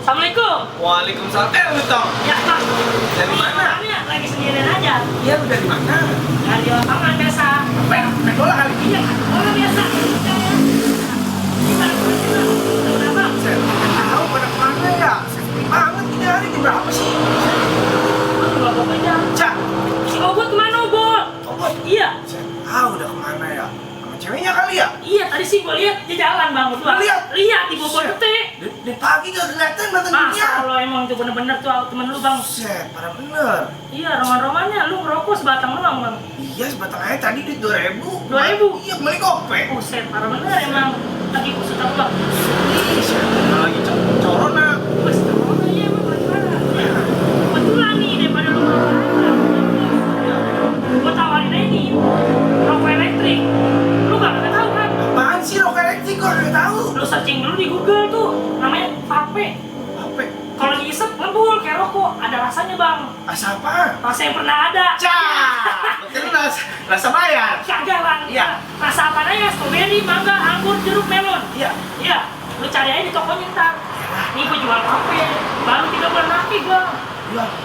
Assalamualaikum. Waalaikumsalam. Utong. Ya, Bang. Dari mana? Orangnya lagi sendirian aja. Iya, udah di mana? Dari lapangan biasa. Main bola kali. Iya, orang biasa. Gimana kondisinya? Udah, Bang? Saya nggak tahu pada kemana ya. Sepi banget ini hari jam berapa sih? Bang, nggak bawa aja. Cak. Si Obot kemana, Obot? Obot? Iya. Saya tahu udah kemana ya. Sama ceweknya kali ya? Iya, tadi sih gua lihat dia jalan, Bang. Berdua. Lihat? Lihat di bawah putih. Di pagi gak kelihatan matanya. Masa kalau emang itu bener-bener tuh temen lu, Bang? Set, parah bener. Iya, roman-romannya lu ngerokok sebatang doang, Bang. Iya, sebatang aja tadi duit 2.000. 2.000? Iya, beli kopi. Buset, parah bener emang. Lagi kusut apa, Bang? Ih, siapa lagi corona. Wes, corona ya emang gimana? Ya, kebetulan nih daripada lu ngerokok gua tawarin aja nih rokok elektrik. Lu gak tahu kan? Apaan sih rokok elektrik? Gua nggak tahu. Lu searching dulu di Google tuh, namanya vape. Apa? Kalau diisep ngebul kayak rokok, ada rasanya, Bang. Asa apa? Rasa yang pernah ada. Cah, itu rasa bayar. Kagak, Bang. Iya. Rasa apa ya? Strawberry, mangga, anggur, jeruk, melon. Iya. Iya. Lu cari aja di tokonya ntar. Nih gua jual vape. Baru 3 bulan lagi gua.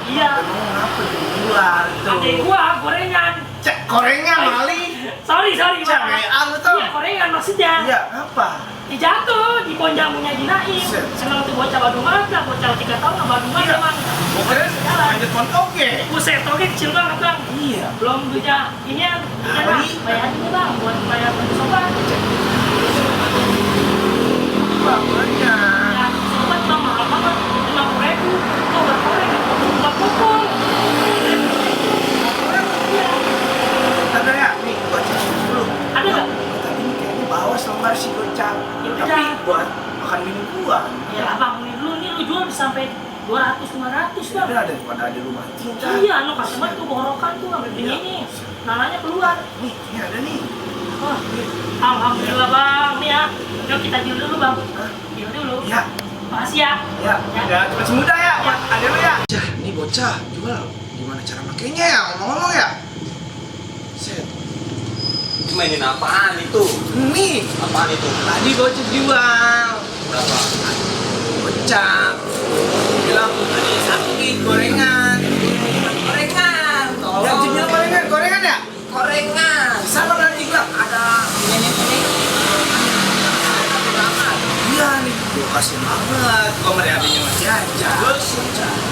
Iya. Ngapa jual tuh? Adek gua gorengan. Cek gorengan mali. Sorry, Cek Bang. lu tuh. Iya, gorengan maksudnya. Iya, apa? Dijatuh di ponjamunya Dinaim. Set. Senang tuh bocah Badung aja, bocah 3 tahun nggak Badung aja, Iya. Bang. Gua kira Jalan. lanjut montoke. Buset, toge kecil banget, Bang. Iya. Belum duitnya. Ini ya, Apa nih? bayarin nih, Bang, buat bayar baju sobat. Bapaknya. Ya, sobat, Bang, mahal banget. 50.000. Tuh, buat koreng. Buat pukul. Iya. Tanda ya, nih gua cek dulu. Ada nggak? Tadi ini kayaknya bawa selembar si gocap. Ya udah. Tapi buat makan minum gua. Ya lah, Bang, ini dulu nih lu jual bisa sampai 200-500, Bang. Udah ada pada ada lu mati. Cak. Iya, no kasih banget tuh borokan tuh sampai begini nih. Nalanya keluar. Nih, ini ada nih. Wah, alhamdulillah, Bang. Nih ya. Yuk kita deal dulu, Bang. Hah? Deal dulu. Ya. Makasih ya. Ya, Ya. ya cepat semudah ya. Ya. Ada lu ya. Cah, ini bocah jual. Gimana cara makainya ya? Ngomong-ngomong ya. Set. Mainin apaan itu? Nih, Apaan itu? tadi bocah jual. Berapa? Bocah bilang ada sakit gorengan. Gorengan. Yang jual gorengan ya? Gorengan. Salah berarti gua. Ada ini. Berapa? Iya nih, gua kasih banget. Gua meriapinya masih aja. Terus?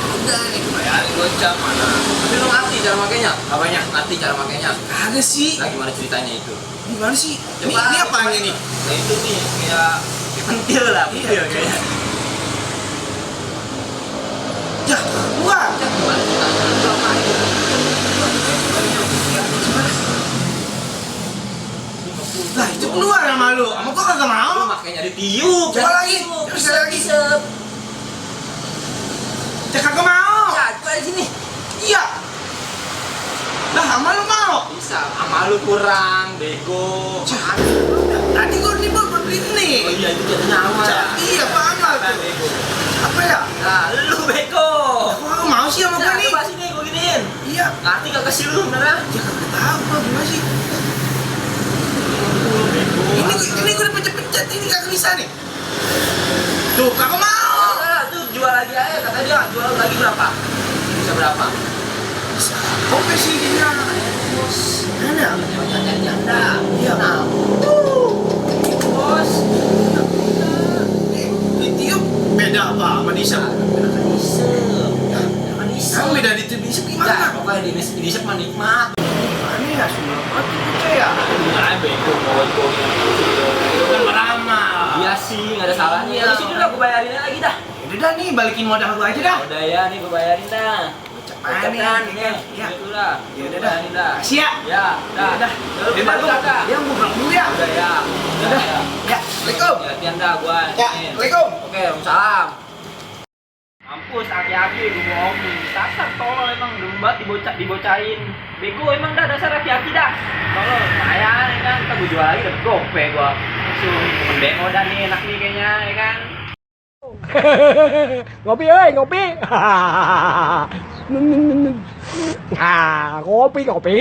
Udah nih bayarin gocap mana? Tapi lu ngerti cara makainya? Apanya? Ngerti cara makainya? Kagak sih. Nah gimana ceritanya itu? Gimana sih? Ini Coba, apaan coba. ini? Nah itu nih kayak pentil lah, pentil Iya. kayaknya. Ya, gua. Cak, gimana ceritanya? Lu apain? Lah itu keluar sama lu. Sama gua kagak Lu mau. makainya ditiup. Coba lagi. Bisa lagi. Isep. Ya kagak mau. Ya, coba di sini. Iya. Lah sama lu mau. Bisa, sama lu kurang, bego. Cak. Tadi gua nih buat beli ini. Oh iya, itu jadi nama ya. Iya, paham lah Apa tuh. bego? Apa ya? Nah, lu bego. Aku kagak mau sih sama gua Nah, nih. coba sini gua giniin. Iya. Ngerti kagak sih lu beneran? Ya kagak tahu gua gimana sih. Lu bego. Ini gua udah pencet-pencet ini kagak bisa nih. Tuh, kagak mau. Nah, tuh jual lagi aja, kata dia jual lagi berapa? Bisa berapa? Bisa. Kopi sih dia. Bos. Mana? Janda janda. Iya. Nah. Bos. Ditiup beda apa sama disep? Kan isep. Kan isep. Kan beda ditiup disep Ya, gimana? pokoknya di isep mah nikmat. Gimana ya? Sudah mati percaya. Nah, bego bego. Itu kan beramal. Iya sih, nggak ada salahnya. Iya. Terus ini udah gua bayarin lagi dah. Udah dah nih, balikin modal gua aja dah. Udah ya, nih gua bayarin dah. Cepat Kan, nih. nih. Ya. Itu dah. Ya udah Gua dah. bayarin dah. Kasih ya. Ya, dah. Udah. Lu Ya balik udah, kagak? dia mau pulang dulu ya. Udah ya. Udah. Ya. Ya, Assalamualaikum. Ya, latihan dah gua. Ya, Nih. Assalamualaikum. Oke, salam. Mampus, aki-aki gua bohongin. Dasar tolol emang dembat dibocahin. Bego emang dah dasar aki-aki dah. Tolol, lumayan ya kan. Kita gua jual lagi dapet gope gua. Langsung mendemo dah nih enak nih kayaknya ya kan. Ngopi ơi, ngopi. Ngopi.